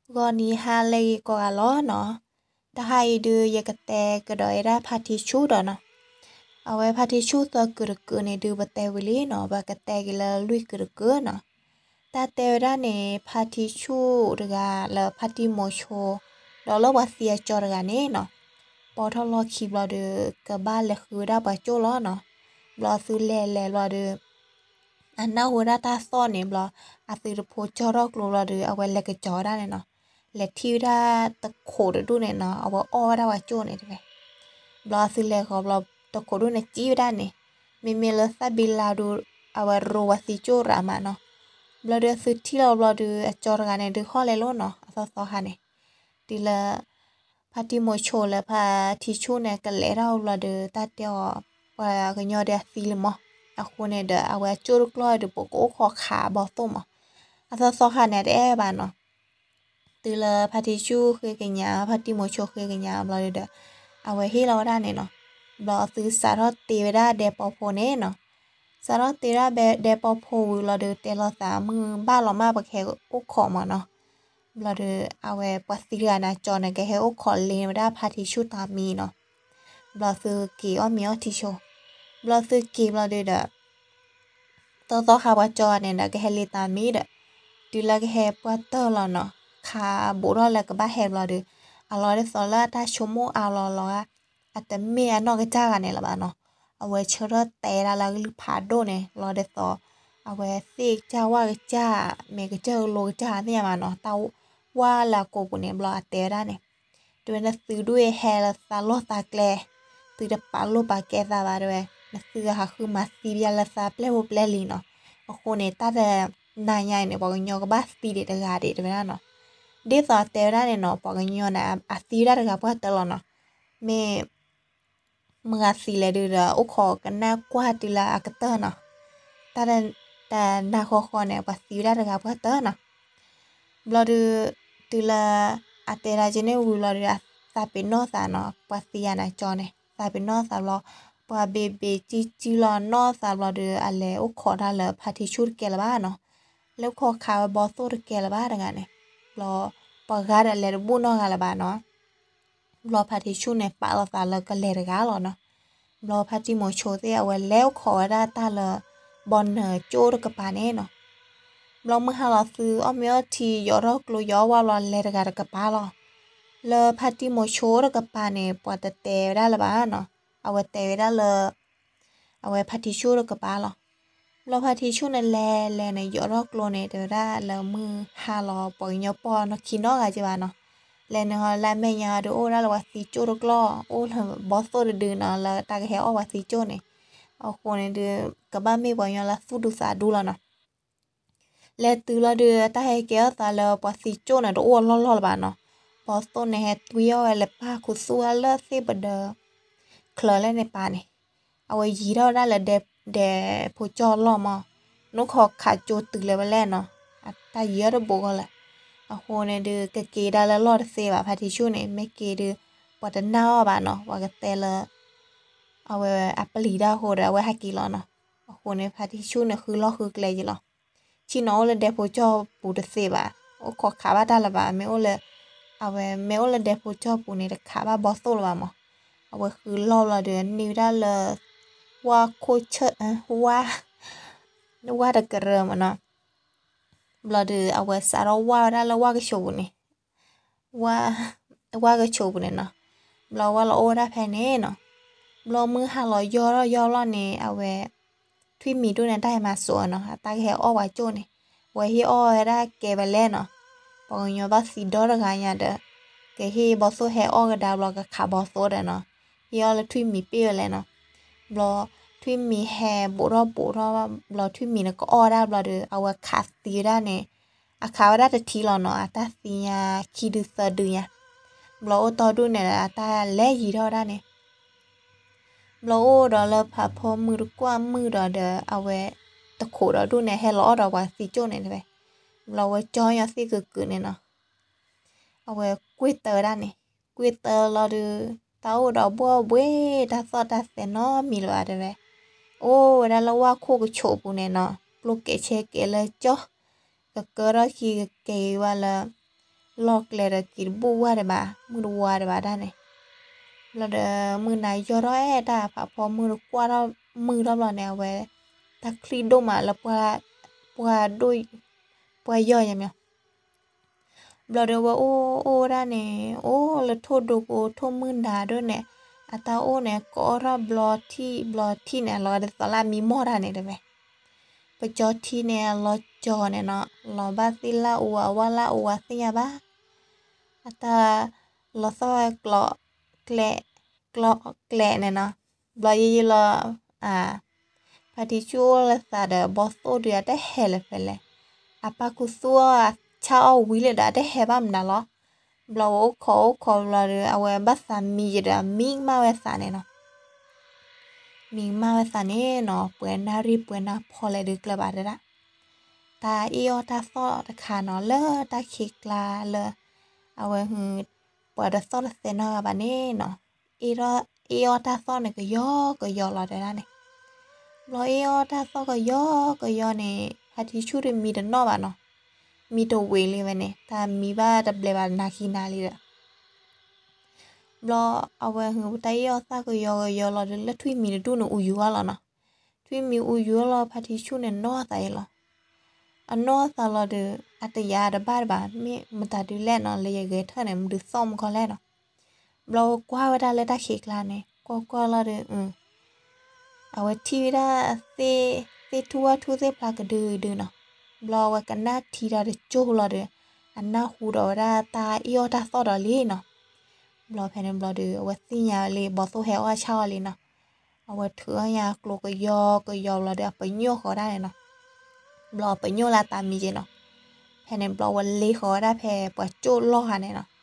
ဂီၤနံၤဟါလၢအဂ့ၤကိးဂၤလီၤနီၤ. တဟါအံၤဒုး ယကတဲကဒီးဝဲဒၣ်ဖါထံဆူၣ်ဒီးနီၤ. အဝဲဖါထံဆူၣ်သၢကုာ်တကုာ်န့ၣ်ဒုး ပတဲဝံၤလံနီၤ, ပကတဲက့ၤလၢလွံၢ်ကုာ်တကုာ်နီၤ. တၢ်တဲဝဲဒၣ်န့ၣ် ဖါထံဆူၣ်တဂၤလၢဖါတံၢ်မိၤဆိ ဒီးလၢပှၤသံအကၠီတဂၤန့ၣ်နီၤ, ပိာ်ထီၣ်လီၢ်ခံဘျီဒီး ကဘၣ်လဲၤဃုဝဲဒၣ်ပှၤကၠိၣ်လီၤနီၤ. ဘျီအသုလဲၤလဲၤဘျီဒီး အနၢ်ဟူဝဲဒၣ်တၢ်သီၣ်န့ၣ်ဘျီ, အသုတဖိကၠီထီၣ်ကျိဘျီဒီး အဝဲလဲၤကစီၤဝဲဒၣ်န့ၣ်နီၤ, လဲၤထံၣ်ဝဲဒၣ်တခိးတဒူၣ်န့ၣ်နီၤ, အဝဲအီၣ်ဝဲဒၣ်ပှၤကၠိၣ်န့ၣ်တဲဝဲ. ဘျီအသုလဲၤဃီၤဘျီ တခိးဒူၣ်န့ၣ်စံးဝဲဒၣ်န့ၣ်, မ့မ့ၢ်လၢသၣ်ဘံလါဒုး အဝဲရိပှၤသံကၠိၣ်ရၤမးနီၤ. ဘျီဒီးအသုထံၣ်လီၤဘျီဒီး အကၠီတဂၤန့ၣ်ဒုးဟီၣ်လဲၤလိာ်နီၤ, အသီသီခါန့ၣ် တုၤလၢ ဖါတံၢ်မိၤဆိလၢဖါထံဆူၣ်န့ၣ် ကလဲၤထီၣ်ဘျီဒီး တၢ်တဲအီၤ ပှၤကညီဒီးအသံလံမး, အဃိန့ၣ်ဒီး အဝဲအကၠိၣ်တကျီၢ်ဒီး ပကအိၣ်ခိးခးဘီသိၣ်မး, အသီသီခါန့ၣ် အတအဲၣ်ဘၣ်နီၤ. တုၤလၢဖါထံဆူၣ်ဃ့ကညး ဖါတံၢ်မိၤဆိဃ့ကညးဘျီဒီး အဝဲဟ့ၣ်လီၤဝဲဒၣ်န့ၣ်နီၤ. ဘျီအသုစးထီၣ်တ့ဝဲဒၣ်ဒဲပီဖိန့ၣ်နီၤ, စးထီၣ်တ့ဒၣ်ဒဲပီဖိဝံၤလီၤဒီး တဲလိာ်သးမုၢ်ဘၣ်လီၤမၢ် ပကဟဲအိၣ်ခိးမးနီၤ. ဘျီဒီး အဝဲပှၤသံတဂၤန့ၣ် အကၠီန့ၣ် ကဟဲအိၣ်ခိးလ့ဝဲဒၣ်ဖါထံဆူၣ်တၢ်မံနီၤ. ဘျီသုက့ၤအီၣ်မ့ၤအီထံဆိ, ဘျီသုက့ၤဘျီဒီး သီသီခါပှၤကၠီန့ၣ်ဒီး ကဟဲလ့တၢ်မံဒီး တုၤလၢကဟဲပှၢ်တၢၢ်လီၤနီၤ, ခးဘူးထီၣ်လၢကဘၣ်ဟဲဘျီဒီး အလီၤဒ်သိးလၢအတၢ်ဆိကမိၣ်အါလီၤလီၤဧါ, အတမ့ၢ်အနီၢ်ကစၢ်ဂၤန့ၣ်လၢၤဘၣ်နီၤ. အဝဲဆၢထၢၣ်တဲဒၣ်လၢအကလုၢ်ဖးဒိၣ်န့ၣ် လီၤဒ်သိး အဝဲသ့ၣ်ကစၢ်ဝၣ်ကစၢ် မဲာ်ကစၢၢ်ကလိကစၢ်သ့ၣ်ညါမးနီၤ, တၢ်ဝၣ်လၢအကိာ်ပူၤန့ၣ် ဘျီအတဲဝဲဒၣ်န့ၣ် တုၤဝဲနသုဒိၣ်အံၤဟဲလၢသးလီၢ်သးကျဲ, သုတပာ်လိာ်ပာ်ကဲသးဘၣ်တဲဝဲ, နသုကဟးဃုမၤသံပယါလၢသးပျဲၢ်ဖိပျဲၢ်လံနီၤ. အဃိန့ၣ် တၢ်တနၤညါအံၤန့ၣ် ပှၤကညီကဘၣ်သံဒံးတဂၤဒံးတဲဝဲဒၣ်နီၤ. ဒ်သိးအတဲဝဲဒၣ်န့ၣ်နီၤ ပှၤကညီန့ၣ် အသံဝဲဒၣ်တဂၤပှၢ်တၢၢ်လီၤနီၤ. မ့ၢ် မုၢ်ဂၤသံလဲၣ်ဒုးဒီး အိၣ်ခိးကနၣ်ကွၢ်တုၤလၢအကတၢၢ်နီၤ. တၢ်တနၤဃီဃီန့ၣ် ပှၤသံဝဲဒၣ်တဂၤပှၢ်တၢၢ်နီၤ. ဘျီဒုး တုၤလၢ အတဲဒၣ်က့န့ၣ်ဝံၤလီၤဒီး အသးပ့ၤနီၣ်သးနီၤ, ပှၤသံယၤန့ၣ်ကၠီန့ၣ် သးပ့ၤနီၣ်သးဘျီ, ပှၤဘ့ၣ်ဘ့ၣ်ကံကံလီၤနီၢ်သးဘျီဒီး အလဲၤအိၣ်ခိးတၢ်လၢဖါထံဆူၣ်တကဲလၢၤဘၣ်နီၤ. လဲၤအိၣ်ခိးခးဝဲဘီသိၣ်တကဲလၢၤဘၣ်တဂၤန့ၣ်, ဘျီ ပှၤဂၤဒီးလဲၤတဘူၣ်နီတဂၤလၢၤဘၣ်နီၤ. ဘျီဖါထံဆူၣ်န့ၣ် ပာ်လီၤသးလၢကလဲၤတဂၤလီၤနီၤ. ဘျီဖါတံၢ်မိၤဆိသ့ၣ် အဝဲလဲၤအိၣ်ခိးဝဲဒၣ်တၢ်လၢ ဘီနၢၤကၠိတကပၤန့ၣ်နီၤ. ဘျီမုၢ်ဟါလီၤသုအီၣ်မ့ၤအီထံ ယီၤထီၣ်ကျိယီၤအီၣ်ဝါဘျီ လဲၤတဂၤတကပၤလီၤ. လၢဖါတံၢ်မိၤဆိတကပၤန့ၣ် ပှၤတတဲဝဲဒၣ်လၢၤဘၣ်နီၤ. အဝဲတဲဝဲဒၣ်လၢ အဝဲဖါထံဆူၣ်တကပၤလီၤ. ဘျီဖါထံဆူၣ်န့ၣ်လဲၤလဲၤန့ၣ် ယီၤထီၣ်ကျိန့ၣ် တဲဝဲဒၣ်လၢမုၢ်ဟါလီၤ ပှၤကညီပီၢ်နီၢ်ခံနီတဂၤက့ဘၣ်နီၤ. လဲၤန့ၣ်ဟီလၢအမဲာ်ညါဒီး အိၣ်ဝဲဒၣ်လၢပှၤသံကၠိၣ်တကျီၢ် အိၣ်လၢဘီသိၣ်တဒုနီၤ လၢတၢ်ကဟဲအီၣ်ပှၤသံကၠိၣ်န့ၣ်. အဃိန့ၣ်ဒုး ကဘၣ်မ့ၢ်ပှၤကညီလၢသူၣ်ဒူသးဒူလီၤနီၤ. လဲၤတုၤလီၤဒုး တၢ်ဟဲကဲထီၣ်သးလၢပှၤသံကၠိၣ်န့ၣ် တအိၣ်အလီၢ်လီၢ်လၢၤဘၣ်နီၤ. ဘီသိၣ်န့ၣ်ဟဲတွံအီၣ်ဝဲ လဲၤပာ်ခူသူၣ်ဝဲလၢသ့ၣ်ပဒၢ ချၢလၢန့ၣ်ပာ်န့ၣ်, အဝဲယံၤထီၣ်ဝဲဒၣ်လၢဒဲဖိကၠီၢ်လီၢ်မး, နအိၣ်ခိးခးကၠိတုၤလၢၤဝဲလဲၣ်နီၤ, အတၢ်ယံၤထီၣ်တဘိဃီလၢၤ. အဃိန့ၣ်ဒုး ကက့ၤဒၣ်လၢလီၢ်တသ့ဘၣ် ဖါထံဆူၣ်န့ၣ်, မ့ၢ်က့ၤဒုး ပှၤတနာ်အီၤဘၣ်နီၤ, ပှၤကတဲလၢ အဝဲအပျံၤတၢ်အဃိဒီး အဝဲဟဲက့ၤလီၤနီၤ. အဃိန့ၣ် ဖါထံဆူၣ်န့ၣ် ဃုလီၢ်ဃုကျဲယံၤလီၤ. ဆ့ၣ်နီၤအိၣ်လၢဒဲဖိကၠီၢ်ပူၤတသ့ဘၣ်, အိၣ်ခိးခးဘၣ်တၢ်လၢၤဘၣ်, မ့ၢ်အိၣ်လၢ အဝဲမ့ၢ်အိၣ်လၢဒဲဖိကၠီၢ်ပူၤန့ၣ် တခးဘၣ်ဘီသိၣ်လၢၤဘၣ်မး. အဝဲဃုလီၢ်ဘျီဒီး န့ၢ်ဝဲဒၣ်လၢ ဝၣ်ခိၣ်ဆၢၣ် ဝၣ် ဝၣ်တကရၢမးနီၤ. ဘျီဒီး အဝဲစးထီၣ်ဝၣ်ဝဲဒၣ်လၢဝၣ်ကဆိးပူၤန့ၣ် ဝၣ် ဝၣ်ကဆိးပူၤန့ၣ်နီၤ. ဘျီဝဲလီၤအိၣ်ဝဲဒၣ်ဖဲန့ၣ်နီၤ. ဘျီမုၢ်ဟါလီၤယီၤထီၣ်ယီၤလီၤန့ၣ် အဝဲ ထွံၣ်မံၤဒိၣ်န့ၣ် တၢ်ဟဲမၤစိးနီၤ, အတၢ်ကဟဲအီၣ်ပှၤကၠိၣ်န့ၣ်, အဝဲဟ့ၣ်အီၣ်ဝဲဒၣ်ကဲဝဲလဲၣ်နီၤ. ပှၤကညီဘၣ်သံဒီတဂၤညါဒီး ကဟ့ၣ်ဘီသိၣ်ဟဲအီၣ်ကဒါဘျီ ကခးဘီသိၣ်ဒီးနီၤ, ဟ့ၣ်အီၣ်လၢထွံၣ်မံၤပ့ၢ်ဝဲလဲၣ်နီၤ. ဘျီ ထွံၣ်မံၤဟဲဘူးထီၣ်ဘူးထီၣ် ဘျီထွံၣ်မံၤန့ၣ် ကအီၣ်ဝဲဒၣ်ဘျီဒီး အဝဲခးသံဝဲဒၣ်န့ၣ်, အခးဝဲဒၣ်တထံၣ်လီၤနီၤ, အတၢ်သံညါခံဒုသၢဒုညါ. ဘျီအိၣ်တီဒူၣ်န့ၣ်ဒီး အတၢ်လဲၤယံၤထီၣ်ဝဲဒၣ်န့ၣ် ဘျီအိၣ်ဒီးလၢဖးဖီမုၢ်တကွၢ်မုၢ်ဒီး ဒီးအဝဲ တခိးဒီးဒူၣ်န့ၣ် ဟဲလီၤအီၣ်ဒီးပှၤသံကၠိၣ်န့ၣ်တဲဝဲ. ဘျီဝဲကၠီညီသ့ၣ်ကုာ်ကုာ်န့ၣ်နီၤ, အဝဲကွ့ၢ်တၢဝဲဒၣ်န့ၣ်, ကွ့ၢ်တၢလီၤဒီး တၢ်အိၣ်ဒီးဘှီၣ်ဘှီၣ် တၢ်သီၣ်တၢ်သဲနီတမံၤလၢၤဘၣ်တဲဝဲ. အိၣ်ဝဲဒၣ်လၢဝၣ်ခိၣ်ကဆိးပူၤန့ၣ်နီၤ, ကျိကဲးဆဲးကဲးလၢကၠီ ကကၢထီၣ်ခံကက့ၤဝဲလၢ လီၢ်ကျဲဒီးက့ၤတဘူၣ်ဝါဒံးဘၣ် မုၢ်တဝါဒံးဘၣ်ဒၣ်န့ၣ်, ဘျီဒီးမုၢ်နၤယီၢ်ထီၣ်အဲၣ်တၢ် ဖးဖီမုၢ်တကွၢ်ထီၣ်မုၢ်ထီၣ်ဘျီန့ၣ် အဝဲ တၢ်ချံၣ်ဒိၣ်မးလၢ ပှၢ်ဒိၣ် ပှၢ်ယီၢ်ယဲမီၤ ဘျီဒီးဝဲအိၣ်အိၣ်ဒၣ်န့ၣ် အိၣ်လၢထိၣ်ဒိကိထိၣ်မုၢ်နၤဒိၣ်န့ၣ်, အတၢ်အိၣ်န့ၣ် ကိးထီၣ်ဘျီထံၣ်ဘျီထံၣ်န့ၣ် အလီၤဒ်သိးလၢအမံမီၢ်တၢ်န့ၣ်တဲဝဲ, ပကၠီထံန့ၣ် အလီၤကၠီၤန့ၣ်နီၤ, လီၤဘၣ်သ့ၣ်လၢအူအဝါလၢအူအဝါ သ့ၣ်ညါဘၣ်, အတၢ်လီၤသီၣ်ဝဲကျီးကျဲ, ကျီးကျဲန့ၣ်နီၤ, ဘျီယံာ်ယံာ်လီၤ ဖါတံၢ်ဆူၣ်အိၣ်လၢသးဒီး ဘီသိၣ်ဒုးအတဟဲလၢၤဖဲလဲၣ်, အပၢ်ခူသူၣ်အီၣ်အဆၣ်အီၣ်ဝံၤလၢဒီး အတဟဲဘၣ်မနုၤလီၤ. ဘျီဝဲအိၣ်ခိးအိၣ်ခိးဘျီဒီး အဝဲဘၣ်သးမံယံာ်ဒီး မံကမၣ်ဝဲသးန့ၣ်နီၤ, မံကမၣ်ဝဲသးန့ၣ်နီၤ ပှဲၤနၣ်ရံၣ်ပှဲၤနၣ်ဖီလဲၣ်ဒုးကျၢၤဘၣ်တဲဒၣ်, တၢ်အ့ၣ်အီၣ်တၢ်သီၣ်တခါနီၤ လၢတၢ်ခံးကျါလၢ အဝဲ ပှၤတသီၣ်တသဲနီတဂၤဘၣ်န့ၣ်နီၤ, အ့ၣ်အီၣ်တၢ်သီၣ်န့ၣ် ကယီကယီလီၤတဲဒၣ်န့ၣ်, ဘျီအ့ၣ်အီၣ်တၢ်သီၣ်ကယီကယီန့ၣ် ဖါတံၢ်ဆူၣ်ဒုးမံတနီၣ်ဘၣ်နီၤ, မံတဝံၤလံဝဲန့ၣ် တၢ်မံဘၣ်တဘျဲးဘၣ်နၤခံနၤလံဒီး ဘျီအဝဲဟုတၢ်အ့ၣ်အီၣ်သၣ်ကယီကယီလီၤဒီး လၢထွံၣ်မံၤတဒူၣ်န့ၣ် အူယူၤအါလီၤနီၤ, ထွံၣ်မံၤအူယူၤအါလီၤ ဖါတံၢ်ဆူၣ်န့ၣ်နီၢ်သးအံၤလီၤ, အနီၢ်သးလီၤဒီး အတယာ်တဘၣ်တဘၣ် မ့ၢ်မတၤဒုးလဲၣ်နီၤ လၢယဂဲၤထၢၣ်န့ၣ် မဒုးသီၣ်မကီလဲၣ်နီၤ, ဘျီဝဲကွၢ်ဝဲဒၣ်လၢတၢ်ခံးကျါန့ၣ် ကွၢ်ကွၢ်လီၤဒီး အဝဲထံၣ်ဝဲဒၣ် သ့ၣ်ထူၣ်ဝၣ်ထူၣ်သ့ၣ်ဖျါကဒုကဒုနီၤ, ဘျီအဝဲကနၣ်ထံဒီးတကၠိလီၤဒီး အနၢ်ဟူဒီးဝဲဒၣ်တၢ်အ့ၣ်အီၣ်တၢ်သီၣ်ဒီးလံနီၤ, ဘျီဖဲန့ၣ်ဘျီဒီး အဝဲသ့ၣ်ညါလံ ဘီသိၣ်ဟဲအီၣ်ဆၣ်အီၣ်လံနီၤ, အဝဲထုးအီၣ်ညါကျိၤကယီကယီဘျီဒီး အပညိၣ်ဃီဒၣ်န့ၣ်နီၤ, ဘျီအပညိၣ်လၢအသးမံက့နီၤ, ဖဲန့ၣ်ဘျီဝဲလ့ဃီဝဲဒၣ်ဖဲပှၤကၠိၣ်လီၢ်ဟါန့ၣ်နီၤ,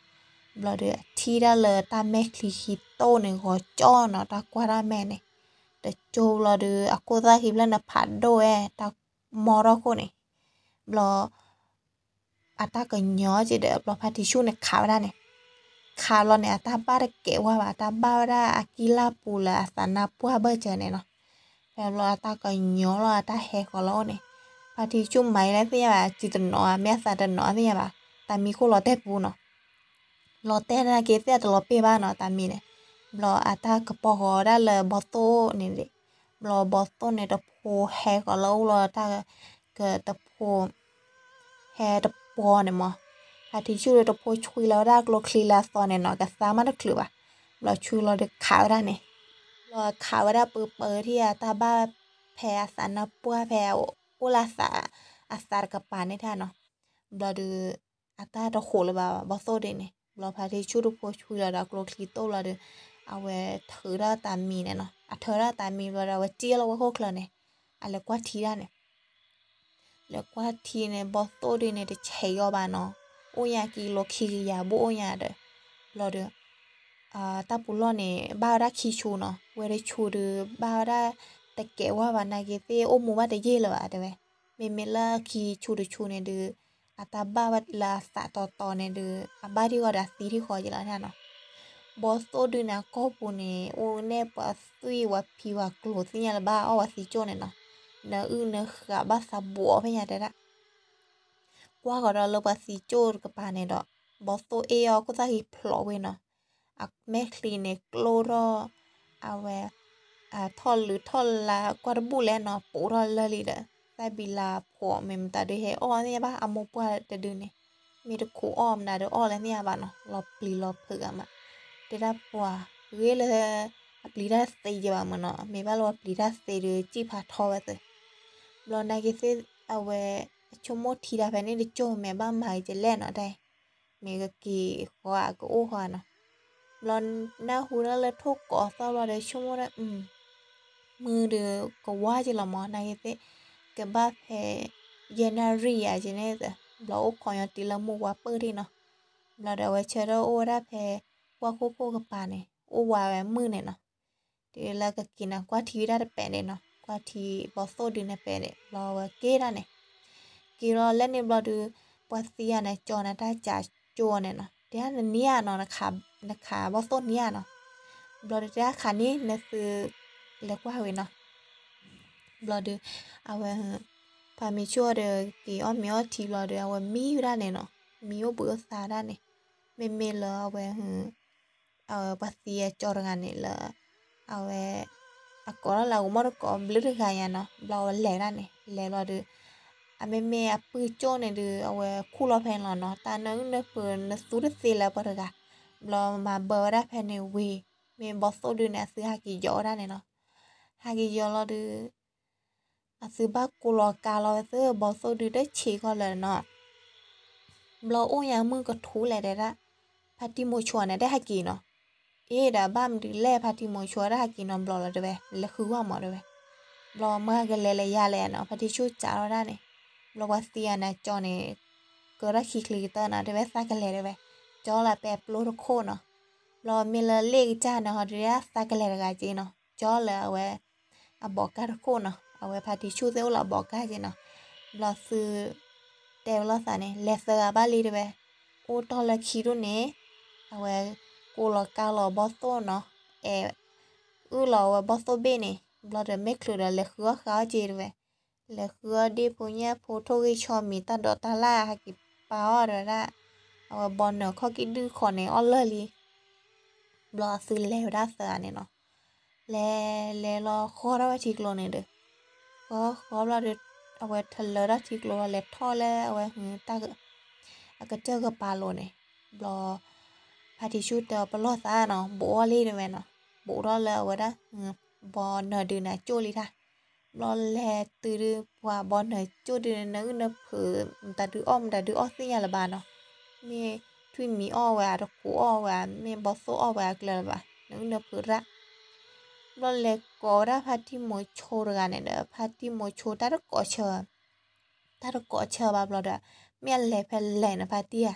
ဘျီဒီးအထံၣ်ဒၣ်လၢတၢ်မဲာ်ချံခံတိၢ်န့ၣ် ဂီၤကၠီနီၤ တၢ်ကွၢ်တၢ်မဲာ်န့ၣ်, တကၠိဘျီဒီး အခိၣ်သၣ်ခံဖျၢၣ်န့ၣ်ဖးဒိၣ်ဝဲ တၢ်မီထီၣ်ခိၣ်န့ၣ်, ဘျီ အတၢ်ကညီက့ဒီး ဘျီဖါတံၢ်ဆူၣ်န့ၣ်ခးဝဲဒၣ်န့ၣ်, ခးဘျီန့ၣ် အတၢ်ဘၣ်တကဲးဝါဘၣ် အတၢ်ဘၣ်ဝဲဒၣ်အကံၢ်လၢ်ပူၤလၢအသးနါပှၢ်ဘၢၣ်စၢၤန့ၣ်နီၤ, ဖဲဘျီအတၢ်ကညီလီၤ အတၢ်ဟဲဃီၤလီၤအိၣ်န့ၣ်, ဖါတံၢ်ဆူၣ်မၤအံၤလၢသ့ၣ်ညါဘၣ် စုတနီၤ မ့ၢ်အသးတနီၤသ့ၣ်ညါဘၣ်, တၢ်မံခိၣ်လီၤတဲာ်ပူၤနီၤ လီၤတဲာ်နာ်က့သ့ၣ်အတလီၤပ့ၢ်ဘၣ်နီၤ တၢ်မံန့ၣ်, ဘျီအတၢ်ကပီၤဃီၤဝဲဒၣ်လၢဘီသိၣ်န့ၣ်ဒၣ်, ဘျီဘီသိၣ်န့ၣ်တဖိဟဲဃီၤလၢအအိၣ်လီၤတၢ်ကတဖိ ဟဲတပှီၤန့ၣ်မး, ဖါတံၢ်ဆူၣ်ဒီးတဖိဆွံလီၤဝဲဒၣ်ကျိချံလၢအသီန့ၣ်နီၤ ကသါမးတချုးဘၣ်, ဘျီဆွံလီၤဒီးခးဝဲဒၣ်န့ၣ်, ဘျီခးဝဲဒၣ်ပၢပၢထံၣ်အတၢ်ဘၣ်ဖဲအသးနါပှၢ်ဖဲအိၣ်လၢအသးတကပၤန့ၣ်တၢ်နီၤ, ဘျီဒီး အတၢ်တဟိးလၢၤဘၣ်ဘီသိၣ်ဒ်န့ၣ် ဘျီဖါတံၢ်ဆူၣ်တဖိဆွံလီၤဒီးကျိချံတိၢ်လီၤဒီး အဝဲထုးထီၣ်တၢ်မံန့ၣ်နီၤ အထုးထီၣ်တၢ်မံဘျီဒီး အဝဲစံၣ်လီၤဝဲခိၣ်ချၢန့ၣ် အလဲၤကွၢ်ထံဒၣ်န့ၣ် လဲၤကွၢ်ထံန့ၣ် ဘီသိၣ်ဒ်န့ၣ် တဆဲးအီၤဘၣ်နီၤ, အိၣ်ညါကံလိၤခံကယၤဘိၣ်အိၣ်ညါဒီး ဘျီဒီး တၢ်ပူၤလီၢ်န့ၣ် ဘၣ်ဝဲဒၣ်ခံဆူနီၤ, ဝဲတဆူဒီး ဘၣ်ဝဲဒၣ်တကဲးဝါဘၣ်နာ်က့သ့ၣ် အိၣ်မူဘၣ်တယံာ်လၢၤဘၣ်တဲဝဲ, မ့မ့ၢ်လၢခံဆူတဆူန့ၣ်ဒီး အတၢ်ဘၣ်ဝဲလၢအသးတီတီန့ၣ်ဒီး အဘၣ်ထံၣ်ဃီဒီးအသံထံၣ်ဃီက့လီၤနီၤ, ဘီသိၣ်ဒုန့ၣ် အကီၢ်ပူၤန့ၣ် အိၣ်နဲၣ်ပှၤသွံၣ်ဝဲဖံဝဲကျိၤသ့ၣ်ညါလၢၤဘၣ်အီၣ်ဝဲသံကၠိၣ်န့ၣ်နီၤ, နအုၣ်နဃာ်ဘၣ်သးဘှီးဖဲညါတဲဒၣ် ကွၢ်ဃီၤဒီးလၢပှၤသံကၠိၣ်တကပၤန့ၣ်ဒီး ဘီသိၣ်အ့ၣ်အီၤခိၣ်သၣ်ဃံဖျိးဝဲနီၤ, အမဲာ်ချံန့ၣ်ကျိထီၣ်, အဝဲ ထီၣ်လုးထီၣ်လါကွၢ်တဘူၣ်လဲၣ်နီၤ ပိာ်ထီၣ်လၢလံဒီး သၣ်ဘံလါဖိးမ့ၢ်မတၤဒုးဟဲအီၣ်သ့ၣ်ညါဘၣ် အမိၢ်ပှၢ်တဒုန့ၣ်, မ့ၢ်တခိးအီၣ်မနုၤဒီးအီၣ်လဲၣ်သ့ၣ်ညါဘၣ်နီၤ လီၤပျံၤလီၤဖုးဂၤမး, တဲဒၣ်ပှၤ ဂ့ၤလၢ အပျံၤတၢ်သ့ယဲဘၣ်မးနီၤ မ့ၢ်ဘၣ်လၢပှၤပျံၤတၢ်သ့ဒီး စံၣ်ဖးထီဝဲသ့, ဘျီနာ်က့သ့ၣ် အဝဲ အဆိကမိၣ်ထံတၢ်ဖဲန့ၣ်တကၠိၢ် မ့ၢ်ဘၣ်မၤက့ၤကလဲၣ်နီၤတၢ် မ့ၢ်ကက့ၤဃီဧါ ကအိၣ်ဃီဧါနီၤ, ဘျီနၢ်ဟူဒၣ်လၢထိၣ်ကိးသီၣ်ဘျီဒီး ဆိကမိၣ်ဒၣ် မုၢ်ဒီးကဝါက့ၤလီၤမး နာ်က့သ့ၣ် ကဘၣ်ဖဲ ယဲၢ်နၣ်ရံၣ်ယၤက့ၤန့ၣ်သ့, ဘျီအိၣ်ခိးညီတံၢ်လၢမိၢ်ဝါပၢၢ်ထံၣ်နီၤ, ဘျီဒီးအဝဲဆၢထၢၣ်အိၣ်ဝဲဒၣ်ဖဲ ကွၢ်ခိၣ်ခိၣ်ကပၤန့ၣ် အိၣ်ဝးဝဲမုၢ်န့ၣ်နီၤ, တုၤလၢကက့ၤနၤကွၢ်ထံဝဲဒၣ်တပဲာ်န့ၣ်နီၤ ကွၢ်ထံဘီသိၣ်ဒုန့ၣ်ပဲာ်န့ၣ် ဘျီဝဲက့ၤဒၣ်န့ၣ် က့ၤလီၤလၢန့ၣ်ဘျီဒီး ပှၤသံဂၤန့ၣ် ကၠီနၤတၢ်ကၠးကၠိန့ၣ်နီၤ, တဲဒၣ်နနံၤဧါနီၤ နခးဘီသိၣ်နံၤဧါနီၤ, ဘျီဒီးတဲဒၣ်ခးန့ၣ် နသု လဲၤကွၢ်ဝံၤနီၤ, ဘျီဒီး အဝဲ ဖါမံဆိၣ်ဒီး က့ၤအီၣ်မ့ၤအီထံဘျီဒီး အဝဲမံဝဲဒၣ်န့ၣ်နီၤ, မံအိၣ်ဘှံးအိၣ်သါဒၣ်န့ၣ်, မ့မ့ၢ်လၢအဝဲ အဝဲပှၤသံအကၠီတဂၤန့ၣ်လၢ အဝဲ အကိးထီၣ်လၢအဂီၤမီၢ်တကိးဘျုးတဂၤညါနီၤ, ဘျီအဝဲလဲၤဒၣ်န့ၣ် လဲၤဘျီဒီး အမ့မ့ၢ်အပုၢ်ကၠိၣ်န့ၣ်ဒီး အဝဲခူၣ်လီၤဖဲန့ၣ်လီၤနီၤ, တၢ်နၢအုၣ်နၢဖုးနသူတသ့လၢပှၤတဂၤ, ဘျီမၤဘၢဝဲဒၣ်ဖဲန့ၣ်ဝံၤ, မ့ၢ်ဘီသိၣ်ဒုန့ၣ် အသုဟးက့ၤယီၤဝဲဒၣ်န့ၣ်နီၤ, ဟးက့ၤယီၤလီၤဒီး အသုဘၣ်ကိးလီၤကါလီၤဝဲသ့ၣ်ဘီသိၣ်ဒုတဆံးခီလၢာ်နီၤ, ဘျီအိၣ်ညါမုၢ်ကထူလဲၣ်တဲဒၣ်, ဖါတံၢ်မိၤဆိန့ၣ် တဟဲက့ၤနီၤ, အ့ဒီးဘၣ်မနုၤလဲၣ် ဖါတံၢ်မိၤဆိတဟဲက့ၤနီတဘျီလီၤတဲဝဲ, လဲၤဃုဂီၢ်မးတဲဝဲ, ဘျီမၢကလဲၤလၢယါလဲၣ်နီၤ, ဖါတံၢ်ဆူၣ်စးထီၣ်ဒၣ်န့ၣ်, ဘျီပှၤသံအနၤကၠီန့ၣ် ကၢထီၣ်ခံချံကတၢၢ်နီၤ, တဲဝဲသးကလဲၤတဲဝဲ, ကၠီလၢပဲပျိတခိၣ်နီၤ, ဘျီမ့ၢ်လၢလ့ၣ်ကစၢ်န့ၣ်ဟီဒုးဒၣ်သးကလဲၤတဂၤက့နီၤ, ကၠီလၢအဝဲ အဘီးကၢ်တခိၣ်နီၤ, အဝဲဖါတံၢ်ဆူၣ်သ့ၣ်အိၣ်လၢအဘီးကၢ်က့နီၤ, ဘျီသု တဲဝဲလိာ်သးန့ၣ် လဲၤသၢဂၤဘၣ်လံတဲဝဲ, အိၣ်တီၢ်လၢခံဒိၣ်န့ၣ်, အဝဲ ကိးလီၤကါလီၤဘီသိၣ်နီၤ, အဲ အုၣ်လီၤဝဲဘီသိၣ်ဘ့ၣ်န့ၣ်, ဘျီဒီးမ့ၢ်ချုးဒီးလဲၤဃုအီၣ်ဃာ်အီၣ်က့တဲဝဲ, လဲၤဃုအီၣ်ဒ့ၣ်ဖိညၣ်ဖိထိၣ်ဂ့ၢ်ဆီမံၤတၢ်ဒိးတၢ်လၣ်ဟဲက့ၤပာ်အီၣ်တဲဝဲဒၣ်, အဝဲဘီနၢၤခီၣ်ကံၣ်ဒုၣ်ခိးန့ၣ်အီၣ်လၢာ်လံ ဘျီအသုလဲၤဝဲဒၣ်သၢဂၤန့ၣ်နီၤ, လဲၤလဲၤလီၤဃီထီၣ်ဝဲထံကျိန့ၣ်ဒီး, ဃီဃီဘျီဒီး, အဝဲထလၢထီၣ်ထံကျိလီၤ လဲၤထီၣ်လၢအဝဲ အကတၢၢ်ကပၤလိၤန့ၣ်, ဘျီ ဖါတံၢ်ဆူၣ်တဲအီၤပလီၢ်သးနီၤ ဘူးအီၣ်လံတဲဝဲနီၤ, ဘူးထီၣ်လၢအဝဲဒၣ် ဘီနၢၤဒုးနၤကၠိၣ်လံတၢ်, ဘျီလဲၤတုၤဒုးပှၤဘီနၢၤကၠိၣ်ဒုး နၢအုၣ်နၢဖုး မတၤဒုးအီၣ်မတၤဒုးအီၣ်သ့ၣ်ညါလၢၤဘၣ်နီၤ, မ့ၢ်ထွံၣ်မံၤအီၣ်ဝဲဧါ တကိးအီၣ်ဝဲဧါ မ့ၢ်ဘီသိၣ်အီၣ်ဝဲအကျၢၤလၢၤဘၣ် နၢအုၣ်နၢဖုးတၢ်, ဘျီလဲၤကိးဝဲဒၣ်ဖါတံၢ်မိၤဆိတဂၤန့ၣ်ဒီး ဖါတံၢ်မိၤဆိတၢ်တကိးဆၢ တၢ်တကိးဆၢဘၣ်ဘျီဒီး, မ့ၢ်အလဲၤဖဲလဲၣ်န့ၣ်ဖါတံၢ်ဧါ,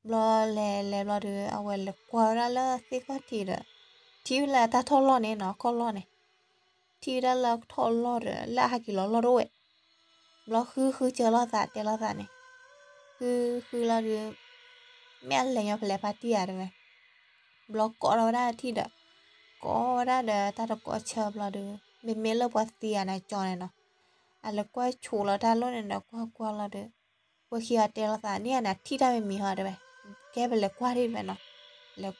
ဘျီလဲၤလဲၤဘျီဒီး အဝဲလဲၤကွၢ်ဝဲဒၣ်လၢသ့ၣ်ခီၣ်ထံးဒီး, ထံၣ်ဝဲလၢအတၢ်ထီၣ်လီၢ်န့ၣ်နီၤ ခီၣ်လီၢ်န့ၣ်, ထံၣ်ဝဲဒၣ်လၢထီၣ်လီၢ်ဒီး လၢအဟးက့ၤလီၤလီၢ်တအိၣ်ဝဲ, ဘျီဃုဃုစၢၤလိာ်သးတဲလိာ်သးန့ၣ်, ဃုဃုလီၤဒီး, မ့ၢ်အလဲၤညီဖဲလဲၣ်ဖါတံၢ်ဧါတဲဝဲ, ဘျီကိးထီၣ်ဝဲဒၣ်ထံၣ်ဒီး, ကိးဝဲဒၣ်ဒီးတၢ်တကိးဆၢဘျီဒီး မ့မ့ၢ်လၢပှၤသံအနၤကၠီန့ၣ်နီၤ, အလဲၤကွၢ်ဆိးလီၤတၢ်လိၣ်န့ၣ်ဒီးကွၢ်ကွၢ်လီၤဒီး, ပှၤခံဂၤတဲလိာ်သးန့ၣ် အနၤထံၣ်တၢ်မံၤမံၤဟီတဲဝဲ, ကဲပလဲၤကွၢ်ဒၣ်တဲဝဲနီၤ, လဲၤကွၢ်လီၤထံၣ်ဝဲဖါတံၢ်မိၤဆိတဂၤန့ၣ် အဝဲအကျိခိၣ်န့ၣ်နီၤ, ထံၣ်ဖါတံၢ်မိၤဆိအကျိခိၣ်န့ၣ်ဘျီဒီး တဲဒၣ်အၢ ဖါတံၢ်မိၤဆိဂၤအံၤ, ကဲလဲၣ်တဲဝဲ, အတၢ်ကျိအိၣ်အကစၢ်လဲၤပလီၢ် ဘျီဝဲဖါတံၢ်ဆူၣ်န့ၣ်ထုးထီၣ်ဝဲဖါတံၢ်မိၤဆိအကျိန့ၣ်နီၤ, အီၣ်လီၤကွၢ်ဝဲ, အတၢ်တခးဘၣ်ဝဲမ့ၢ်အကျိတခိၣ်တဲဝဲဒၣ် အကျိချံအိၣ်ဒၣ်တၢ်လဲၣ်တဲဝဲ, မ့ၢ်အလဲၤညီဖဲလဲၣ်, အ့ၣ်တဲဝဲ, သ့ၣ်ကစၢ်ဝၣ်ကစၢ်တၢ်ဂဲၤဟီဧါတဲဒၣ်, ကစၢၢ်ကလိကစၢ်ပှၢ်ကစၢ်ဒုၣ်အတၢ်ဂဲၤဟီဧါသၢတဲဝဲဒၣ်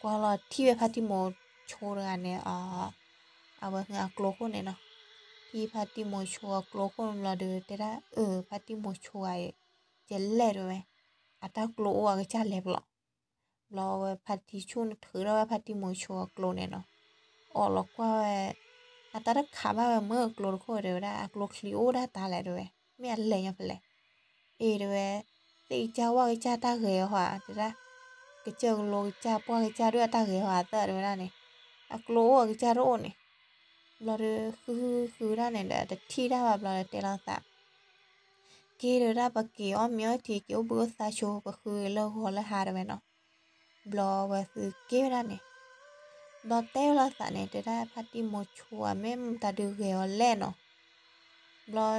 န့ၣ်, အကျိအိၣ်အကစၢ်တအိၣ်န့ၣ် ဘျီဒီးဃုဃုဃုဒၣ်န့ၣ်ဒီး တထံၣ်တၢ်ဘၣ်ဘျီဒီးတဲလိာ်သး က့ၤတဲဝဲဒၣ် ပက့ၤအီၣ်မ့ၤအီထံ က့ၤအိၣ်ဘှံးအိၣ်သါဆိ ပဃုလၢဂီၤလၢဟါတဲဝဲနီၤ, ဘျီဝဲသုက့ၤဝဲဒၣ်န့ၣ်, ဘျီတဲဝဲလိာ်သးန့ၣ် တဲဒၣ်ဖါတံၢ်မိၤဆိဧါ မ့ၢ်မတၤဒုးဂဲၤအီၤလဲၣ်နီၤ, ဘျီ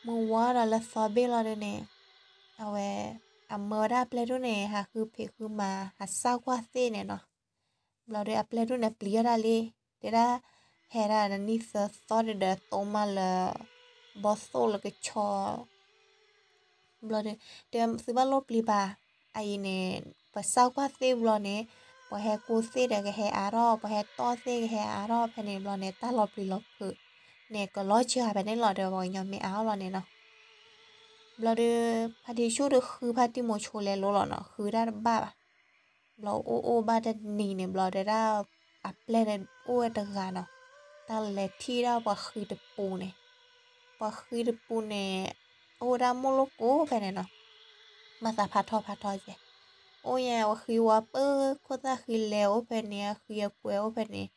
မုၢ်ဝါဒီးလၢသီဘ့ၣ်လီၤဒုးန့ၣ်, အဝဲ အမၢဝဲဒၣ်အပျဲၢ်ဒိၣ်န့ၣ် ဟးဃုဖံးဃုမၤ ဟးစၢ်ကွၢ်သ့ၣ်န့ၣ်နီၤ, ဘျီဒီးအပျဲၢ်ဒိၣ်န့ၣ်ပျံၤအီၣ်ဒၣ်လံ, တဲဒၣ် ဟဲဒၣ်နံၣ်သၢသီဒီး သိမးလၢ ဘီသိၣ်လၢကဆီ ဘျီဒီး တဲသုဘၣ်လိၣ်ပျံၤဘၣ်, အအံၤန့ၣ် ပစၢ်ကွၢ်သ့ၣ်ဘျီန့ၣ်, ပှၤဟဲကူသ့ၣ်ဒီးကဟဲအါထီၣ်, ပှၤဟဲတီၢ်သ့ၣ်ကဟဲအါထီၣ်ဖဲန့ၣ်ဘျီန့ၣ် တၢ်လီၤပျံၤလီၤဖုးန့ၣ် ကလီၤစှၤဖဲန့ၣ်လီၤဒီး ပှၤကညီမ့ၢ်အါထီၣ်လီၤန့ၣ်နီၤ, ဘျီဒီး ဖါတံၢ်ဆူၣ်ဒီးဃုဖါတံၢ်မိၤဆိလဲၤလိလီၤနီၤ, ဃုတၢ်တဘၣ်ဘၣ် ဘျီအိၣ်အိၣ်ဘၣ်တနံၤန့ၣ် ဘျီတဲဒၣ် အပျဲၢ်န့ၣ်အိၣ်ဝဲတဂၤနီၤ, တၢ်လဲၤထံၣ်ဒၣ်ပှၤဃံတပူၤန့ၣ်, ပှၤဃံတပူၤန့ၣ် အိၣ်ဝဲဒၣ်မိၢ်လိၣ်ကိးဖဲန့ၣ်နီၤ, မၤသးဖးထီဖးထီကဲ, အိၣ်ညါဝဲဃံဝါပၢၢ်ခိၣ်သၣ်ဃံလဲၤအိၣ်ဖဲန့ၣ် အဃံအကွဲအိၣ်ဖဲန့ၣ်,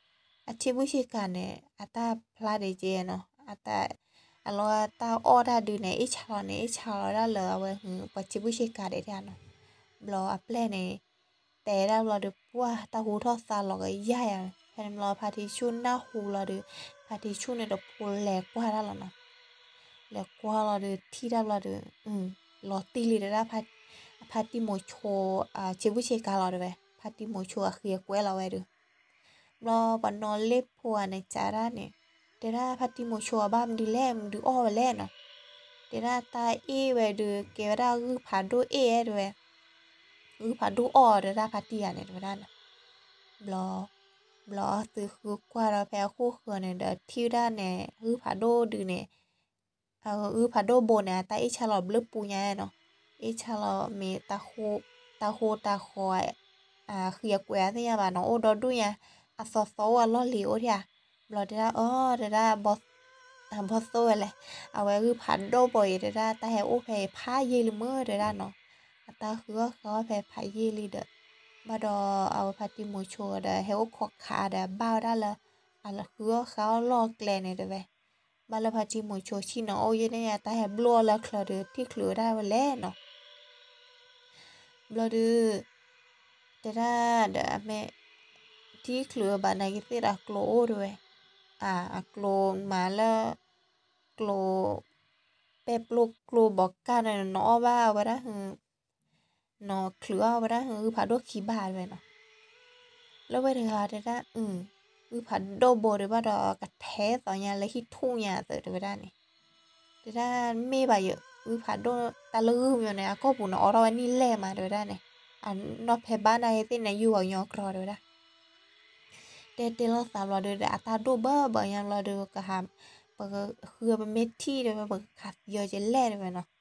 အဆ့ဘုၣ်ဆ့ကၤန့ၣ် အတၢ်ဖျါဒံးကဲနီၤ, အတၢ် အလီၤတၢ်အီၣ်တၢ်ဒုးန့ၣ် အ့ၣ်ဆါလီၤန့ၣ် အ့ၣ်ဆါလီၤဒၣ်လၢအဝဲ ပှၤဆ့ဘုၣ်ဆ့ကၤဒဲးတၢ်နီၤ, ဘျီအပျဲၢ်န့ၣ် တဲဒၣ်ဘျီဒီး ပှၢ်တၢ်ဟူထီၣ်သါလီၤကယၢ်ယၤ, ဖဲန့ၣ်ဘျီဖါတံၢ်ဆူၣ်နၢ်ဟူလီၤဒီး ဖါတံၢ်ဆူၣ်န့ၣ်တဖိလဲၤကွၢ်တၢ်လီၤနီၤ, လဲၤကွၢ်လီၤဒီးထံၣ်တၢ်ဘျီဒီး လီၤတံၢ်လံတဲဒၣ် ဖါတံၢ်မိၤဆိ ဆ့ဘုၣ်ဆ့ကၤလီၤတဲဝဲ ဖါတံၢ်မိၤဆိအဃံအကွဲလီၤဝဲဒီး ဘျီပှၤနီၣ်လ့ၣ်ဖိဧါန့ၣ် ကးဒၣ်န့ၣ်, တဲဒၣ်ဖါတံၢ်မိၤဆိအဘၣ်မနုၤလဲၣ် မနုၤအီၣ်ဝဲလဲၣ်နီၤ, တဲဒၣ်တၢ်အ့ၣ်ဝဲဒီး ကဲဝဲဒၣ်ဂုၢ်ဖးဒိၣ်အ့ၣ်တဲဝဲ, ဂုၢ်ဖးဒိၣ်အီၣ်တဲဒၣ်ဖါတံၢ်ယၤန့ၣ် တဲဝဲဒၣ်န့ၣ်. ဘျီ ဘျီအသုးဃုကွၢ်ဒီးဖဲအဃိၣ်ဃၢၤန့ၣ်ဒီး ထံၣ်ဝဲဒၣ်န့ၣ် ဂုၢ်ဖးဒိၣ်ဒုးန့ၣ် ဂုၢ်ဖးဒိၣ်ဘိန့ၣ် အတၢ်အ့ၣ်ဆါလီၤဘျုးပူညါနီၤ, အ့ၣ်ဆါလီၤမ့ၢ် တၢ်ဟူးတၢ်ဃီၤ ဃံအကွဲးအသ့ၣ်ညါဘၣ်နီၤ, အိၣ်ဒီဒူၣ်ညါ, အသီသီအိၣ်အလီၢ်လံၤအိၣ်ဒံးဧါ. ဘျီတဲဒၣ် အီ တဲဒၣ် ဘီသိၣ်ဝဲလဲၣ်, အဝဲဂုၢ်ဖးဒိၣ်ဘိအံၤတဲဒၣ် တၢ်ဟဲအိၣ်ဖဲအံၤဖးယံာ်လံမ့ၢ်တဲဒၣ်နီၤ, အတၢ်ဃုအီၣ်ဃုအီၣ်ဖဲဖးယံာ်လံဒီး, ဘၣ်ဒီးအဝဲဖါတံၢ်မုဆိဒီး ဟဲအိၣ်ခိးခးဒီး ဘၣ်ဝဲဒၣ်လၢ အဃုအီၣ်ဃုအီၣ်လီၢ်ကျဲန့ၣ်တဲဝဲ ဘၣ်လၢဖါတံၢ်မုဆိဆ့ၣ်နီၤအိၣ်ယဲၢ်န့ၣ် တၢ်ဟဲဘျီၣ်လၢချၢဒီး ထံၣ်ချုးဝဲဒၣ်ဝဲလဲၣ်နီၤ. ဘျီဒုး တဲဒၣ်ဒီးအမ့ၢ် ထံၣ်ချုးဘၣ်နာ်က့ၤသ့ၣ်ဒီးအကျိအိၣ်တဲဝဲ, အကျိမၤလၢ ကျိ ပဲၢ်ပျိၢ်ကျိဘီကၢ်န့ၣ် နအီၣ်ဘၣ်ဝဲဒၣ် နီၤချုးအီၣ်ဝဲဒၣ်ဂုၢ်ဖးဒိၣ်ခံဘၣ်တဲဝဲနီၤ. လၢဝဲတဂၤတဲဒၣ် ဂုၢ်ဖးဒိၣ်ဘိဒုးဘၣ်ဒီးကထဲသိးညါလၢဟံၣ်ထူၣ်ညါအသိးတဲဝဲဒၣ်န့ၣ်, တဲဒၣ်မ့ၢ်ဘၣ်ယိၤ ဂုၢ်ဖးဒိၣ်တၢ်လၢဂုၢ်မညီန့ၣ် အကိာ်ပူၤန့ၣ် အိးထီၣ်ဝဲနံၣ်လဲၢ်မးတဲဝဲဒၣ်န့ၣ်, အနီၢ်ဖဲဘၣ်နာ်က့ၤသ့ၣ်န့ၣ် ယူၢ်ဂီၤညီကြီတဲဝဲဒၣ် တဲတဲလီၤသးဘျီဒုးဒီး အတၢ်ဒိၣ်ဘၢဘၢညါဘျီဒုး ကဟး ပဃုပမ့ၢ်ထံၣ်တဲဝဲ ပကခးသံအီၤကလဲၣ်တဲဝဲနီၤ.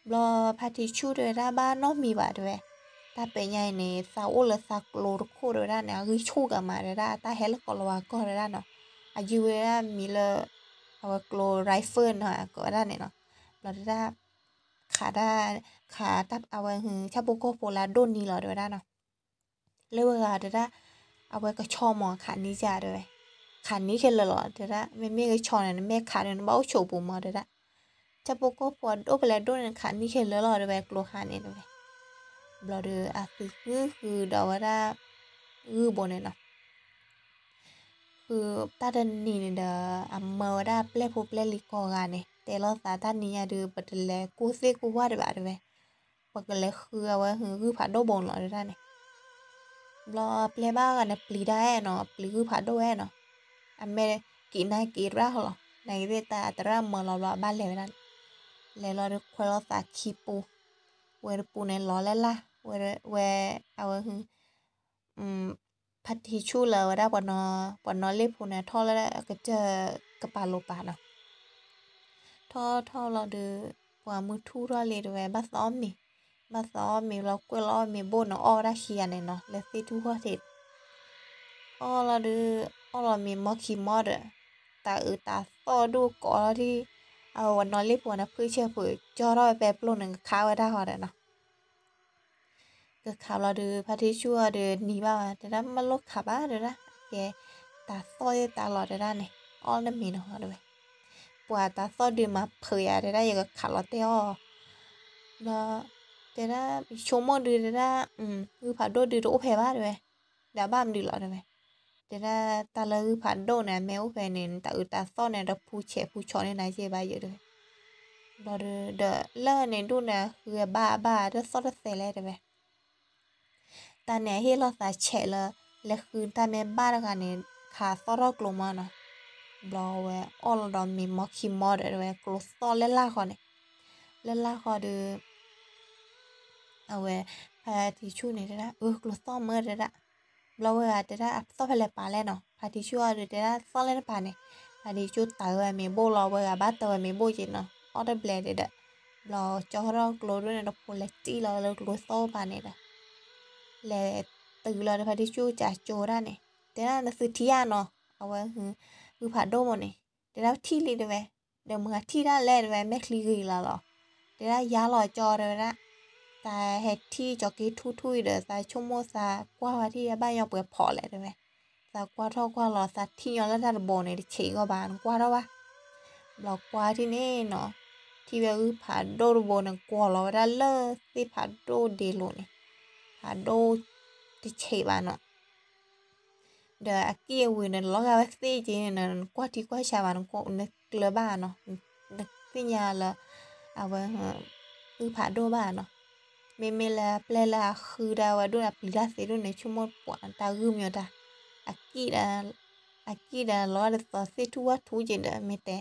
ဘျီဖါတံၢ်ဆူၣ်တဲဝဲဒၣ်ဘၣ်နီတမံၤဘၣ်တဲဝဲ, တၢ်ပဲာ်ညါအံၤန့ၣ် သးအိၣ်လၢသးကျိတခိၣ်တဲဝဲဒၣ်န့ၣ် အဂံၢ်ဆူၣ်ကမးတဲဝဲဒၣ် အတၢ်ဟဲလၢကိးလၤဝါကီၢ်တဲဝဲဒၣ်နီၤ, အယုၢ်ဝဲဒၣ်မံၤလၢ အဝဲကျိ rifle နီၤ အကိးဝဲဒၣ်န့ၣ်နီၤ. ဘျီတဲဒၣ် ခးတၢ် ခးတၢ်အဝဲ ဆၣ်ဖိကီၢ်ဖိလၢအဒိၣ်နံၤလီၤတဲဝဲဒၣ်နီၤ. လၢဝဲဂၤတဲဒၣ် အဝဲကဆီမးခးနံၣ်ကၢ်တဲဝဲ, ခးနံၣ်ခဲလၢာ်လီၤတဲဒၣ်, မ့မ့ၢ်ကဆီန့ၣ် နမ့ၢ်ခးဒီးနဘၣ်အိၣ်ဆိးပူၤမးတဲဒၣ်, ဆၣ်ဖိကီၢ်ဖိအဒိၣ်ဖဲလဲၣ်ဒိၣ်န့ၣ် ခးနံၣ်ခဲလၢာ်လီၤတဲဝဲ ကျိခါန့ၣ်တဲဝဲ. ဘျီဒီးအသုးဃုဃုဒီးဝဲဒၣ် ဂုၢ်ဘိန့ၣ်နီၤ ဃုတၢ်တနံၤန့ၣ်ဒီး အမၢဝဲဒၣ်ပျဲၢ်ဖိပျဲၢ်လံၤကိးဂၤန့ၣ် တဲလိာ်သးတၢ်နံၤညါဒုး ပတလဲၤကိၢ်သ့ၣ်ကိၢ်ဝၢ်ဒံးဘၣ်တဲဝဲ, ပကလဲၤဃုအဝဲဂုၢ်ဖးဒိၣ်ဘိန့ၣ်လီၤတဲဒၣ်န့ၣ်. ဘျီပျဲၢ်ဘၣ်ဂၤန့ၣ် ပျံၤတၢ်အဲၣ်နီၤ, ပျံၤဂုၢ်ဖးဒိၣ်အဲၣ်နီၤ, အမ့ၢ်က့ၤနၤက့ၤရၣ်ဃီလီၤ, နက့ၤသ့ၣ်တၢ်အတရၣ်မၢလီၤဘျီအဘၣ်လဲၤဝဲဒၣ်န့ၣ်, လဲၤလီၤဒီးခွဲးလိာ်သးခံပူၤ, ဝဲတပူၤန့ၣ်လီၤလၢ်လၢ်, ဝဲ အဝဲ ဖါတံၢ်ဆူၣ်လၢဝဲဒၣ် ပှၤနီၣ်လ့ၣ်ဖိန့ၣ် ထီၣ်လၢကစၢၢ်ကပၤလိၤပၤနီၤ, ထီၣ်ထီၣ်လီၤဒီး ပှၤမုၢ်ထူၣ်ထီၣ်လံတဲဝဲ ဘၣ်သီအီၣ်မ့ၤ, ဘၣ်သီအီၣ်မ့ၤဘျီ ကွဲးလီၤအီၣ်မ့ၤဘိၣ်န့ၣ် အီၣ်ဝဲဒၣ်ခံဂၤန့ၣ်နီၤ လၢသ့ၣ်ထူၣ်ထီၣ်ထံး, အီၣ်လီၤဒီး အီၣ်လီၤမ့ၤမီခံမီဒီး တၤအုးတၤသီၣ်ဒိၣ်ကိးထီၣ်ဒံး, အဝဲနီၣ်လ့ၣ်ဖိန့ၣ် ဖုၣ်ဆၢၣ်ဖိ ကၠီထီၣ်ဝဲပဲပျိၢ်န့ၣ် ကခးဝဲဒၣ်ဃီဒီးနီၤ ကခးဘျီဒီး ဖါတံၢ်ဆူၣ်အီၤဒီးနံၤဘၣ်ဝဲ တဲဒၣ်မ့ၢ်လိၣ်ခးဘၣ်တဲဒၣ်, ကဲ တၤသီၣ်ယတၤလီၤတဲဒၣ်န့ၣ် အီၣ်တမ့ၤနီၤတဲဝဲ, ပှၤတၤသီၣ်ဒုးမၤဖုးယၤတဲဒၣ် ယကခးလီၤတဲာ်အီၤ, ဘျီ တဲဒၣ် ဆိကမိၣ်ဒုးတဲဒၣ် ဂုၢ်ဖးဒိၣ်ဒုးတအိၣ်ဖဲဘၣ်တဲဝဲ, ဒီးဘၣ်မနုၤလီၤတဲဝဲ, တဲဒၣ်တၢ်လၢဂုၢ်ဖးဒိၣ်န့ၣ် မ့ၢ်အိၣ်ဖဲန့ၣ် တၤအုးတၤသီၣ်န့ၣ် တဖူဆဲးဖူဆီန့ၢ်နၤက့ဘၣ်ယိၤတဲဝဲ, ဘျီဒီး လၢန့ၣ်ဒိၣ်န့ၣ် ဃုဘၣ်အဘၣ်တသီၣ်တသဲးလဲၣ်တဲဝဲ တၢ်န့ၣ်အဟ့ၣ်လီၤသးဆဲးလၢ လဲၤဃုတၢ်မ့ၢ်ဘၣ်တဂၤန့ၣ် ခးသီၣ်ထီၣ်ကျိမီနီၤ, ဘျီဝဲအီၣ်လီၤဒီးမ့ၤမီခံမီဒီးတဲဝဲ ကျိသီၣ်လၢလၢ်ဃီန့ၣ်, လၢလၢ်ဃီဒီး အဝဲ ဖါတံၢ်ဆူၣ်န့ၣ်တဲဒၣ် အၢ ကျိသီၣ်မၢတဲဒၣ်, ဘျီဝဲဂၤတဲဒၣ်အသီၣ်ဖဲလဲၣ်ပာ်လဲၣ်နီၤ, ဖါတံၢ်ဆူၣ်အီၤဒုးတဲဒၣ်သီၣ်လၢတပၤန့ၣ်, ဖါတံၢ်ဆူၣ်တၤဝဲမ့ၤဘိၣ်လီၤ ဝဲဂၤဘၣ်တၤဝဲမ့ၤဘိၣ်က့နီၤ, အီၣ်တဘျဲးဒဲးဒီး, ဘျီကၠီထီၣ်ကျိဒိၣ်န့ၣ် တဖိလဲၤတံၢ်လီၤလၢကျိသီၣ်ပာ်န့ၣ်ဒီး လဲၤတုၤလီၤဒီးဖါတံၢ်ဆူၣ်ကၠးကၠိဝဲဒၣ်န့ၣ်, တဲဒၣ်နသုထံၣ်ဧါနီၤ, အဝဲ ဂုၢ်ဖးဒိၣ်မးန့ၣ်, တဲဒၣ်ထံၣ်လံတဲဝဲ, ဒီးမုၢ်ဂၤထံၣ်ဒၣ်လဲၣ်တဲဝဲ မဲာ်ချံဂ့ၤလီၤလီၤ, တဲဒၣ်ယါလီၤကၠီတဲဝဲဒၣ်, သးဟဲထံၣ်ကၠီၤက့ၤထူထူအံၤဒီး သးဆိကမိၣ်သးကွၢ်ဝဲထံၣ်အဘၣ်ညီပှဲၤဖီးလဲၣ်တဲဝဲ, သးကွၢ်ထီၣ်ကွၢ်လီၤ သးထံၣ်ညီလၢတၢ်တဘိန့ၣ် တဆံးဂီၢ်ဘၣ် နကွၢ်ထီၣ်ဘၣ်, ဘျီကွၢ်ထံၣ်န့ၣ်နီၤ, ထံၣ်ဝဲဂုၢ်ဖးဒိၣ်တဘိန့ၣ် ကွီၤလီၤဝဲဒၣ်လၢသ့ၣ်ဖးဒိၣ်ဒ့လိၤန့ၣ်, ဖးဒိၣ်တဆံးဘၣ်နီၤ ဒီးအကံၢ်အဝံၤန့ၣ် လီၤဂာ်ဝဲသ့ၣ်က့န့ၣ် နကွၢ်ထံကွၢ်ဆးဘၣ် နကျၢၤဘၣ်နီၤ, နသ့ၣ်ညါလၢ အဝဲ ဂုၢ်ဖးဒိၣ်ဘၣ်နီၤ, မ့မ့ၢ်လၢပျဲၢ်လၢအဃုဒၣ်ဝဲဒိၣ်န့ၣ် ပျံၤတၢ်သ့ဒိၣ်န့ၣ် ဆိကမိၣ်ပှၤတၢ်ဂုၢ်မညီတၢ်, အကံၢ်ဒီး အကံၢ်ဒီးလီၤဂာ်ဒ်သိးသ့ၣ်ထူၣ်ဝၣ်ထူၣ်က့ဒီး မ့ၢ်တဲ,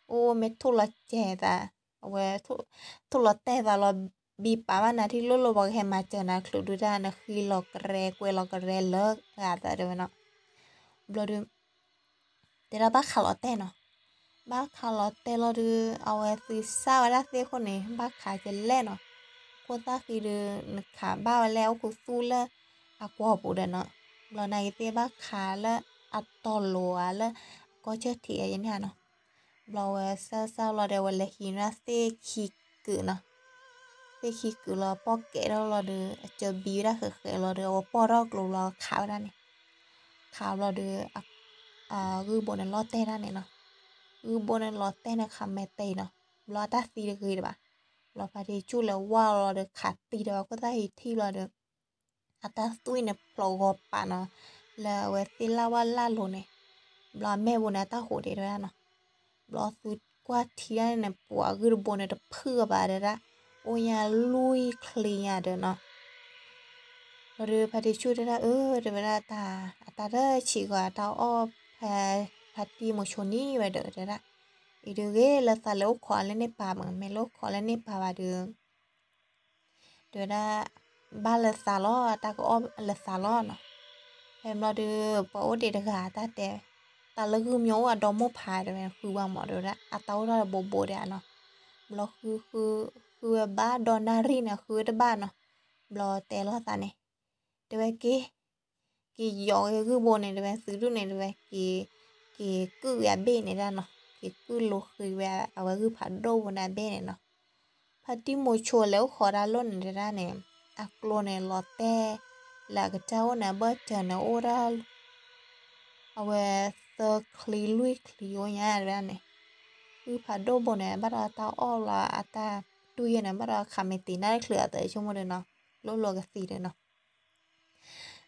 အိၣ်မ့ၢ်ထိၣ်လီၤစဲၤသး, အဝဲ ထိၣ်လီၤတဲာ်သးလီၤ ဘံပာ်ဘၣ်နၤထံၣ်လိၣ်လိၣ် ပှၤကဟဲမၤစၢၤနၤချုးဒုတၢ် နဃံလီၤကရဲ ကွဲးလီၤကရဲလၢဂၤသးတဲဝဲနီၤ. ဘျီဒီး တဲဒၣ်ဘၣ်ခးလီၤတဲာ်နီၤ, ဘၣ်ခးလီၤတဲာ်လီၤဒီး အဝဲသုဆၣ်ဝဲဒၣ်သ့ၣ်ခိၣ်န့ၣ် ဘၣ်ခးကလဲၣ်နီၤ, ခိၣ်သၣ်ဃံဒီး နခးဘၣ်ဝဲလၢအအိၣ်ခိးသူၣ်လၢအကွီၢ်ပူၤဒီးနီၤ, ဘျီနာ်က့သ့ၣ်ဘၣ်ခးလၢအတီၤလိၤဧါလၢအကီၢ်ဆၢထံးဧါယန့ၣ်နီၤ. ဘျီဝဲဆၣ်ဆၣ်လီၤဒီး ဝဲလဲၤဟံးန့ၢ်သ့ၣ်ခံကုာ်နီၤ, သ့ၣ်ခံကုာ်လီၤ ပီၣ်ကဲးထီၣ်လီၤဒီး အကၢဘံဝဲဒၣ်ဃဲးဃဲးလီၤဒီး အဝဲပီၢ်ထီၣ်ကျိၤလီၤခးဝဲဒၣ်န့ၣ်, ခးဘျီဒီး ဂုၢ်ဘိန့ၣ်လီၤတဲာ်ဒၣ်န့ၣ်နီၤ, ဂုၢ်ဘိန့ၣ်လီၤတဲာ်န့ၣ် ခးမဲာ်တဲာ်နီၤ, ဘျီအတၢ်သံတဂ့ၤတဘၣ်, ဘျီဖါတံၢ်ဆူၣ်လဲၤဝါလီၤဒီး ခးတံၢ်ဒီး ခိၣ်သၣ်ဟံးထံၣ်ဘျီဒီး အတၢ်သွံၣ်န့ၣ်ဖျိးဂီၤပာ်နီၤ, လၢအဝဲသ့ၣ်လၣ်ဝၣ်လၣ်လိၤန့ၣ်, ဘျီအမဲာ်ဘိန့ၣ် အတၢ်ဟိးဒံးတဲဝဲဒၣ်နီၤ, ဘျီသုကွၢ်ထံဒၣ်န့ၣ် ပှၤဂုၢ်တဘိန့ၣ်တဖုၣ်အဘၣ်တဲဒၣ်, အိၣ်ညါလွံၢ်ချံညါဒီးနီၤ. ဘျီဒီးဖါတံၢ်ဆူၣ်တဲဒၣ် အၢ တဲဝဲဒၣ် အတၢ်တဆံးဂီၤ အတၢ်အီၣ်ဖဲ ဖါတံၢ်မိၤဆိန့ၣ်ဝဲဒီးတဲဒၣ်, အံၤဒုးဂ့ၤလၢသးလဲၤအိၣ်ခိးလၢန့ၣ်ပၢ်မး, မ့ၢ်လဲၤအိၣ်ခိးလၢန့ၣ်ပၢ်ဘၣ်ဒီး တဲဝဲဒၣ် ဘၣ်လၢသးလီၤ, အတၢ်ကအီၣ်လၢသးလီၤနီၤ. ဖဲဘျီဒီး ပှၤအိၣ်ဒံးတဂၤတၢ်တဲ, တၢ်လၢဂုၢ်မညီအိၣ်အဒီမိၢ်ဖးတဲဝဲ ဃုဘၣ်မးတဲဝဲဒၣ် အတၢ်အိၣ်ထီၣ်တဘိဘိဒံးနီၤ. ဘျီဃု ဃုဝဲဘၣ်ဒီနၣ်ရံၣ်န့ၣ် ဃုဝဲတဘၣ်နီၤ. ဘျီတဲလိာ်သးန့ၣ် တဲဝဲက့ၤ က့ၤယီၤဂ့ၤဂုၢ်ဘိန့ၣ်တဲဝဲ သုးဒူၣ်န့ၣ်တဲဝဲ က့ၤ က့ၤကုၢ်ဝဲအဘ့ၣ်န့ၣ်ဒၣ်နီၤ, က့ၤကုၢ်လိာ်ဃံၤဝဲအဝဲဂုၢ်ဖးဒိၣ်ဘိန့ၣ်အဘ့ၣ်န့ၣ်နီၤ. ဖါတံၢ်မိၤဆိလဲၤအိၣ်ခိးတၢ်လီၢ်န့ၣ်တဲဒၣ်န့ၣ်, အကျိန့ၣ်လီၤတဲာ်, လၢအကစၢ်အိၣ်န့ၣ် အဘၢၣ်စၢၤန့ၣ်အိၣ်ဒၣ် အဝဲသၢချံလွံၢ်ချံအိၣ်ညါတဲဝဲဒၣ်န့ၣ်, ဂုၢ်ဖးဒိၣ်ဘိန့ၣ် ဘၣ်ဒီးတၢ်အီၣ်လီၤ အတၢ်တွံၢ်ယဲန့ၣ် ဘၣ်ဒီးခးမဲာ်တံာ်နၢ်တချုးအသးဆိကမိၣ်ဒီးနီၤ, လိၣ်လိာ်ကသံဒီးနီၤ.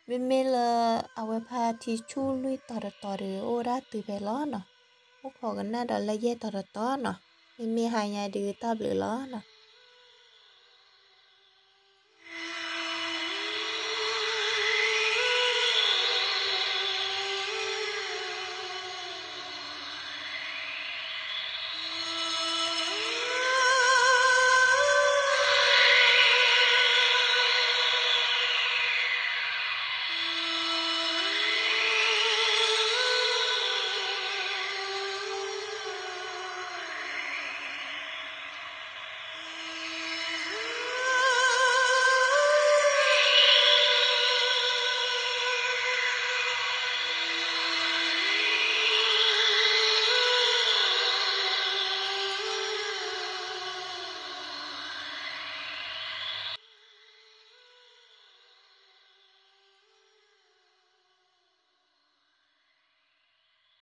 မ့မ့ၢ်လၢ အဝဲဖါတံၢ်ဆူၣ်လွံၢ်တီၤတတီၤဒီး အိၣ်ဝဲဒၣ်တုၤဖဲလီၤနီၤ, အိၣ်ခိးကနၣ်ဒီးလၢယဲၢ်တီၤတတီၤနီၤ, မ့မ့ၢ်ဟါညါဒုးတၢ်ဘျုးလီၤနီၤ.